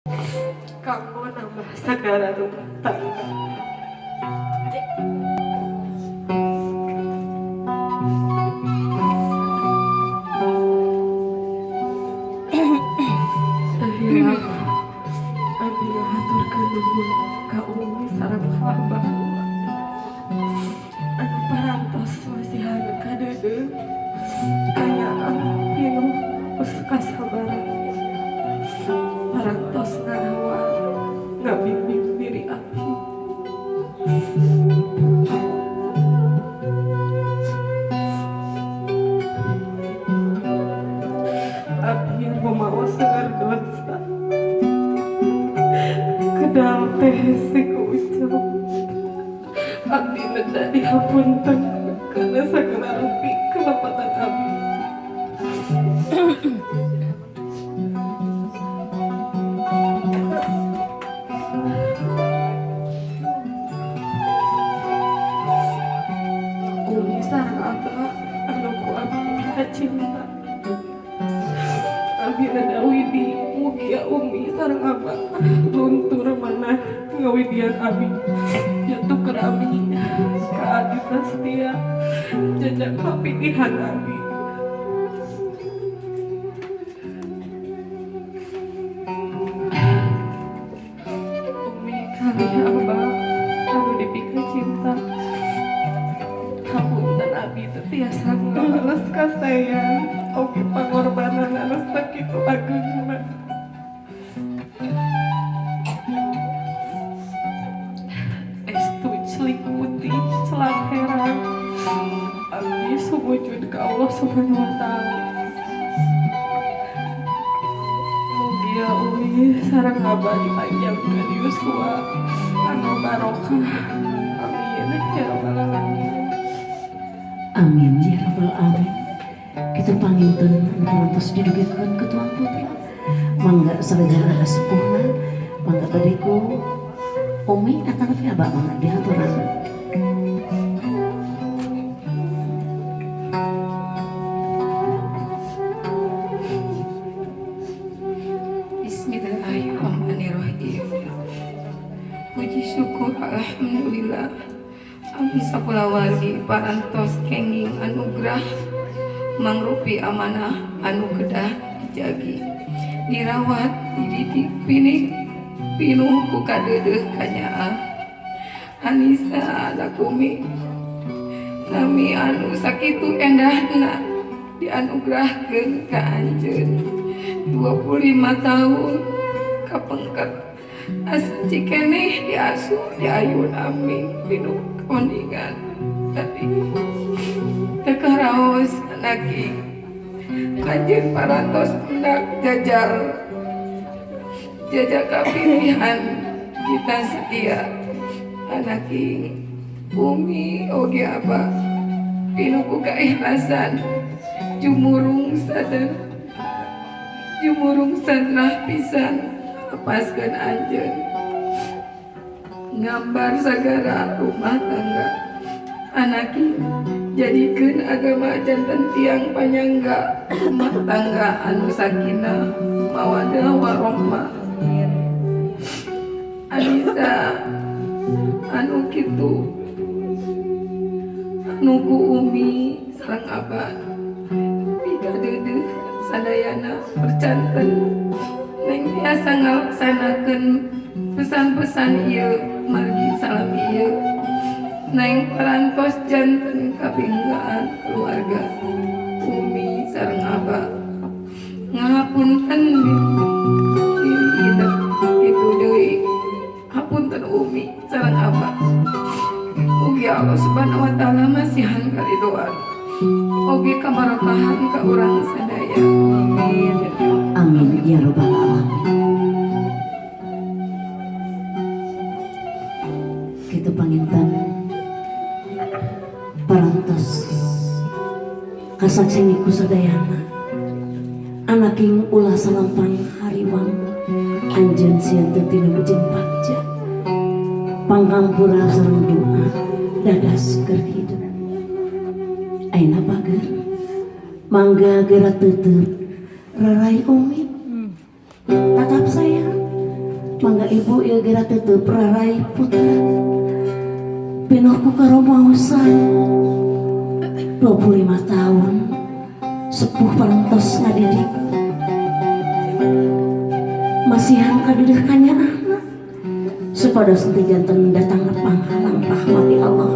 Kanggo nambah sagara rumah tangga. Teu hilap abdi ngahaturkeun nuhun ka Umi sareng ka Abah anu parantos masihan kadeudeuh, kanyaah, pinuh kasabaran, parantos ngarawat, ngabimbing diri abdi. Abdi rumaos seueur dosa, kedal teh hese kuucap. Abdi neda dihapunten kana sagala rupi kalepatan abdi. Umi sareng Abah anu ku abdi dikacinta, abdi neda widi, mugia Umi sareng Abah luntur manah ngawidian abdi jatuh rami ka Adita setia jajak kapilihan abdi. Umi kalih Abah anu dipika cinta, hapunten abdi teu tiasa ngabales kasayang oge pangorbanan anu sakitu ageungna. Estu celik putih celak herang, abdi sumujud ka Allah Subhanahu wa Ta'ala. Mugia Umi sareng Abah dipanjangkeun yuswa anu barokah. Amin ya rabbal alamin. Amin ya rabbal alamin. Kitu panginten anu parantos didugikeun ku tuang putra. Mangga salajengna sepuhna, mangga bade ku Umi atanapi Abah, mangga dihaturan. Bismillahirrahmanirrahim. Puji syukur alhamdulillah. Abdi sakulawargi parantos kenging anugerah mangrupi amanah anu kedah dijagi, dirawat, dididik pinik pinuh ku kadeudeuh kanyaah. Anisa anak Umi, nami anu sakitu endahna dianugerahkeun ka anjeun. 25 tahun kapengker asa cikeneh diasuh diayun aming pinuh kemeningan. Tadi teu karaos anaki anjeun parantos mendak jajal jajak kapilihan kita setia. Anaki Umi oge Abah pinuh ku keikhlasan, jumurung sadar, jumurung sadrah pisan lepaskeun anjeun ngambar sagara rumah tangga. Anaki jadikeun agama janten tiang panyangga rumah tangga anu sakinah mawadah warohmah. Anisa anu kitu anu ku Umi sareng Abah pikadeudeuh sadayana percanten, neng tiasa ngalaksanakeun pesan-pesan ieu margi salami ieu neng parantos janten kabinggaan keluarga. Umi sareng Abah, ngahapunten diri itu deui, hapunten Umi sareng Abah. Mugi Allah Subhanahu wa Ta'ala masihan karidoan oge kabarokahan ka urang sadaya. Amin ya rabbal alamin. Kitu panginten parantos kasakseni ku sadayana. Anaking ulah salampang hariwang, anjeun sieun teu tinemu jeung bagja. Panghampura sareng doa dadas keur hidup. Ayeuna bager, mangga geura teuteub rarai Umi, tatap sayang. Mangga ibu ieu geura tetep rarai putra. Pinuh ku karomaosan. 25 tahun sepuh parantos ngadidik. Masihan kadeudeung kanyaahna supados henteu janten datang panghalang rahmati Allah.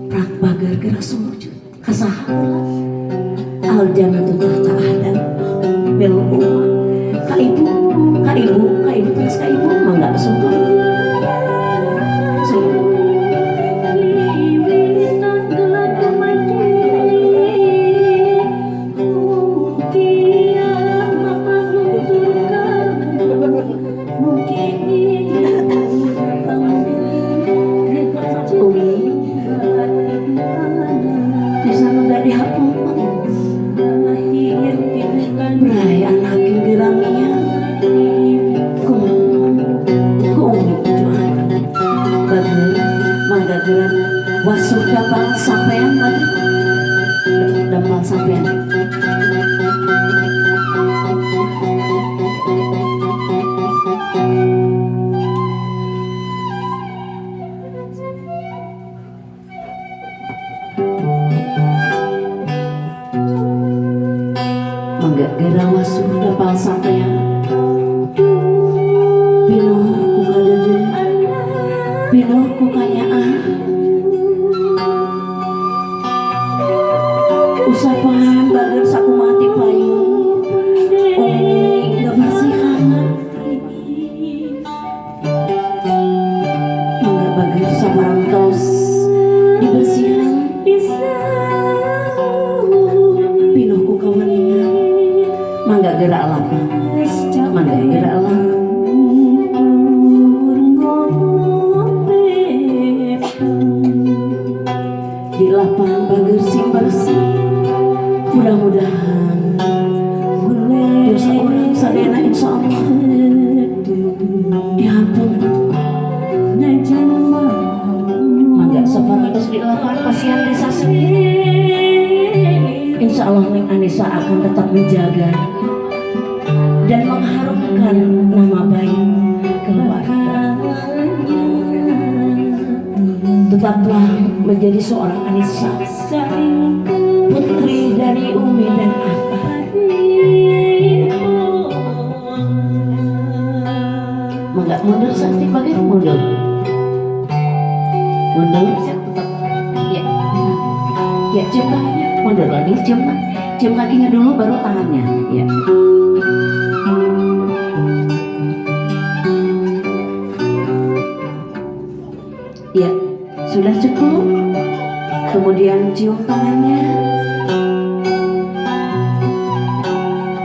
Prak bager geura sumujud ka saha heula. Al jannatu tahta ahdam bil umma. Ka ibu, ka ibu, ka ibu terus ka ibu mangga sungkem. Sungkem. Umi bisa nu dihapung Bray anak gerangnya kumaha ku Umi doakeun bager mangga geura wasuh dapal sampean bager dapal sampean. Mangga geura wasuh dapal sampean. Pinuh ku kadeudeuh, pinuh ku kanyaah. Usapan bager sakumaha ti payun, Umi ngabersihan. Mangga bager saparantos dibersihan. Pinuh ku kaweningan. Mangga geura lapang, mangga geura lapang. Di lapang bager sing bersih. Mudah-mudahan dosa orang sadayana insya Allah dihampun. Mangga saparantos di lapang pasihan desa sendiri. Insya Allah Neng Anissa akan tetap menjaga dan mengharumkan nama baik keluarga. Tetaplah menjadi seorang Anissa, putri dari Umi dan Abah. Mangga mundur sakti bagai mundur. Mundur tetap. Ya. Ya, cium tangannya, mundur lagi, cium, cium kakinya dulu baru tangannya. Ya. Ya, sudah cukup. Kemudian cium tangannya.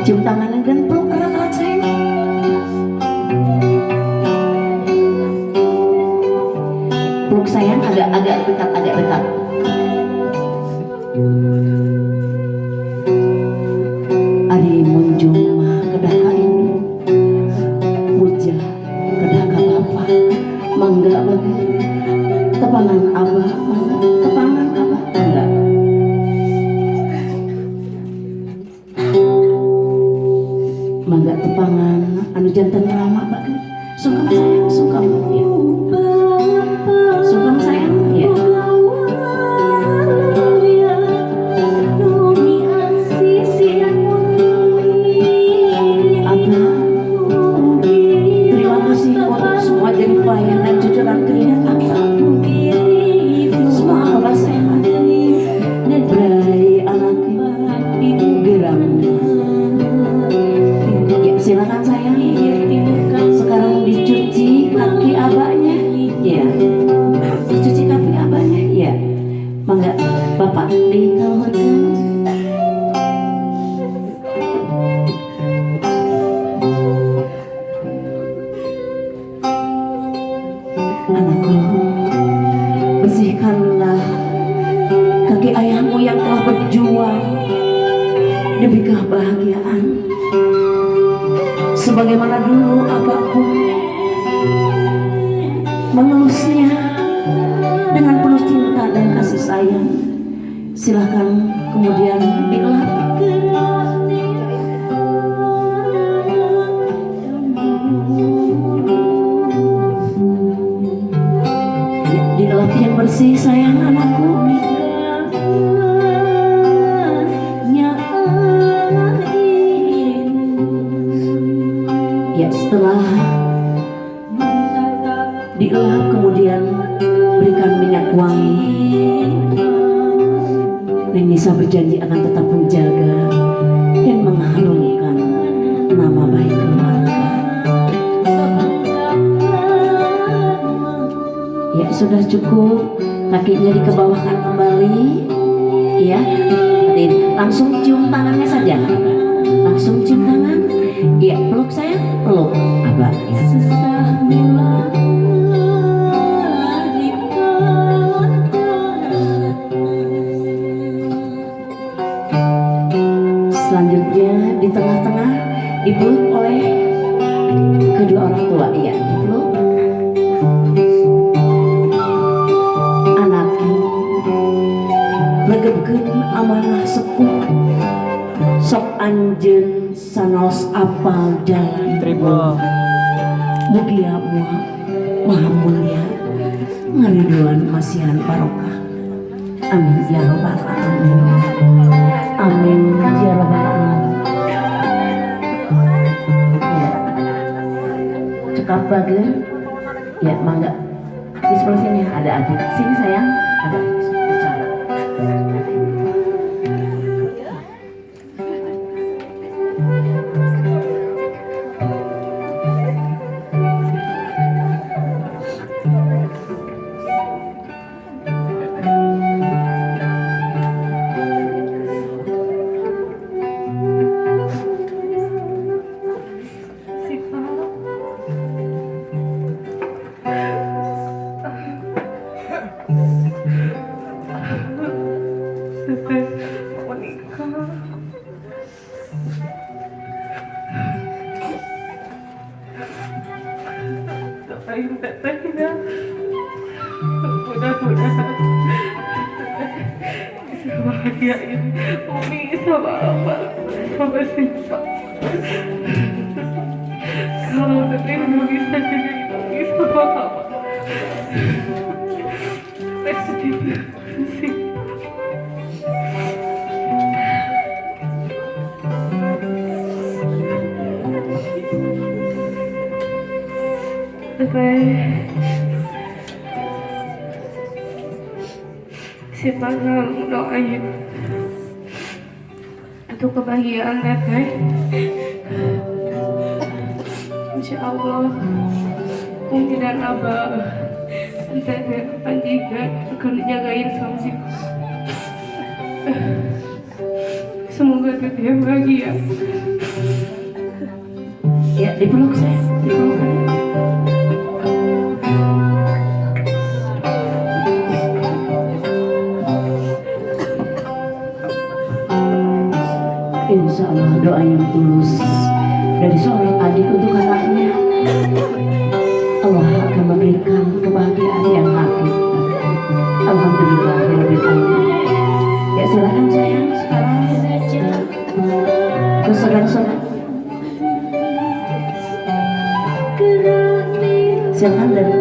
Cium tangannya dan peluk erat-erat sayang. Peluk sayang agak-agak dekat, agak dekat. Ari munjung mah kedah ka indung, muja kedah ka bapa, mangga bager tepangan abah, mangga tepangan abah, mangga. Mangga tepangan anu janten rama bager. Sungkem sayang, sungkem ya. Sungkem sayang ya. Abah, terima kasih untuk semua jerih payah dan cucuran keringat abah. Semua abah sehat. Bray anak geram. Ya, silakan sayang. Sekarang dicuci kaki abahnya. Ya. Dicuci kaki abahnya. Ya. Mangga bapak dikaluhurkeun. Anakku, bersihkanlah kaki ayahmu yang telah berjuang demi kebahagiaan. Sebagaimana dulu abahku mengelusnya dengan penuh cinta dan kasih sayang. Silahkan kemudian dielap. Yang bersih, sayang, anakku. Ya, setelah dielap kemudian berikan minyak wangi. Neng Nisa berjanji akan tetap menjaga dan mengharumkan nama baik keluarga. Ya, sudah cukup. Kakinya dikebawahkan kembali. Ya, langsung cium tangannya saja. Langsung cium tangan. Ya, peluk, sayang, peluk Abah. Ya. Selanjutnya di tengah-tengah dipeluk oleh kedua orang tua. Iya, dipeluk. Anakku, legebkeun amanah sepuh, sok anjeun sanaos apal jalan. Terima. Mugia maha mulia ngariduan masihan barokah. Amin ya robbal alamin. Amin ya robbal alamin. Ya. Cekap bager. Ya, mangga. Di sebelah sini ada adik. Sini, sayang, ada bicara. Sipa. Teteh mau nikah. Doain teteh ya. Mudah-mudahan teteh bisa bahagiain Umi sama Abah sama Sipa. Kalau teteh nggak bisa jagain Umi sama Abah, teteh sedih sih. Teteh, Sipa selalu doain untuk kebahagiaan teteh. Insya Allah Umi dan Abah dan teteh Panjiga akan dijagain sama Sipa. Semoga teteh bahagia. Ya, dipeluk, sayang, dipeluk. Insya Allah doa yang tulus dari seorang adik untuk anaknya, Allah akan memberikan kebahagiaan yang hakiki. Alhamdulillah, alamin. Ya, silakan, sayang, sekarang ke saudara-saudara. Silakan dari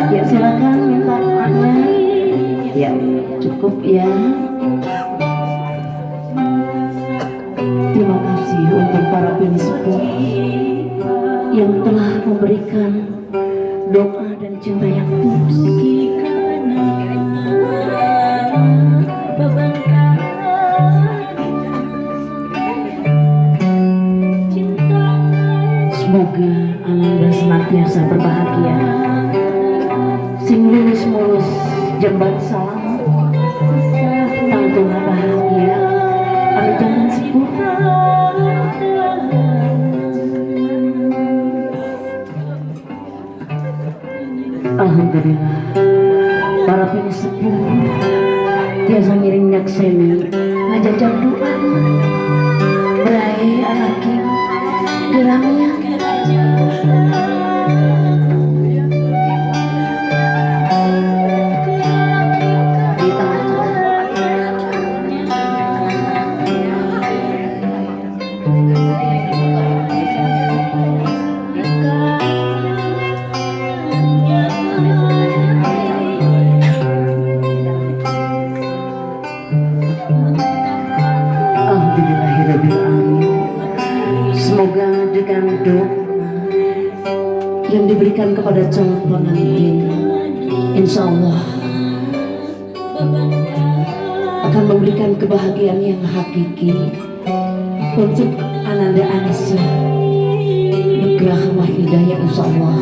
Ya, silakan minta doanya. Ya, cukup ya. Terima kasih untuk para sepuh yang telah memberikan doa dan cinta yang tulus. Semoga Ananda senantiasa berbahagia. Sing lulus mulus jembar salam, tangtuna bahagia, anu jangan sepuh. Alhamdulillah, para sepuh tiasa ngiring nyakseni ngajajab doa berai alaki geramnya. Di tengah-tengah. Kepada calon pengantin, insya Allah akan memberikan kebahagiaan yang hakiki untuk Ananda Anissa Nugraha Wahidah yang insya Allah